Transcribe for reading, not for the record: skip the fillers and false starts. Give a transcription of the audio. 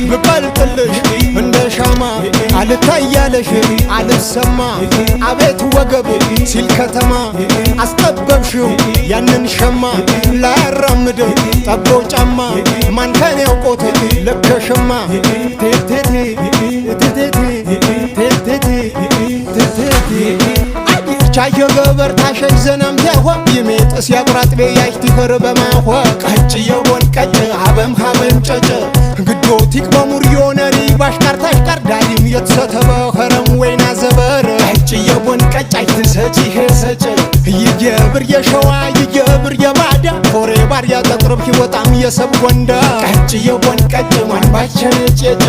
ብቀልጥልሽ እንደ ሻማ አልታያለሽ አልሰማ አቤት ወገብ ሲል ከተማ አስጠበብሽው ያንን ሸማ ላያራምድ ጠቦ ጫማ ማንከን ያውቆት ለከሽማ ቴቴቴ ቴቴቴ ቴቴቴ ቴቴቴ ቻየ ገበር ታሸሽ ዘናም ቲያሆ ይሜጥስ ያቁራጥቤ ያሽ ቲኸር በማሆ ቀጭ የቦን ቀጭ ሀበም ሀበም ጨጭ ግዶ ቲቅ በሙር ዮነሪ ባሽቃር ታሽቃር ዳሪም የተሰተበ ኸረም ወይና ዘበር ቀጭ የቦን ቀጭ አይትሰጪ ሄሰጭ ይጀብር የሸዋ ይጀብር የባዳ ፎሬ ባር ያጠጥርብ ሂወጣም የሰብ ጎንዳ ቀጭ የቦን ቀጭ ማንባቸን ጨጭ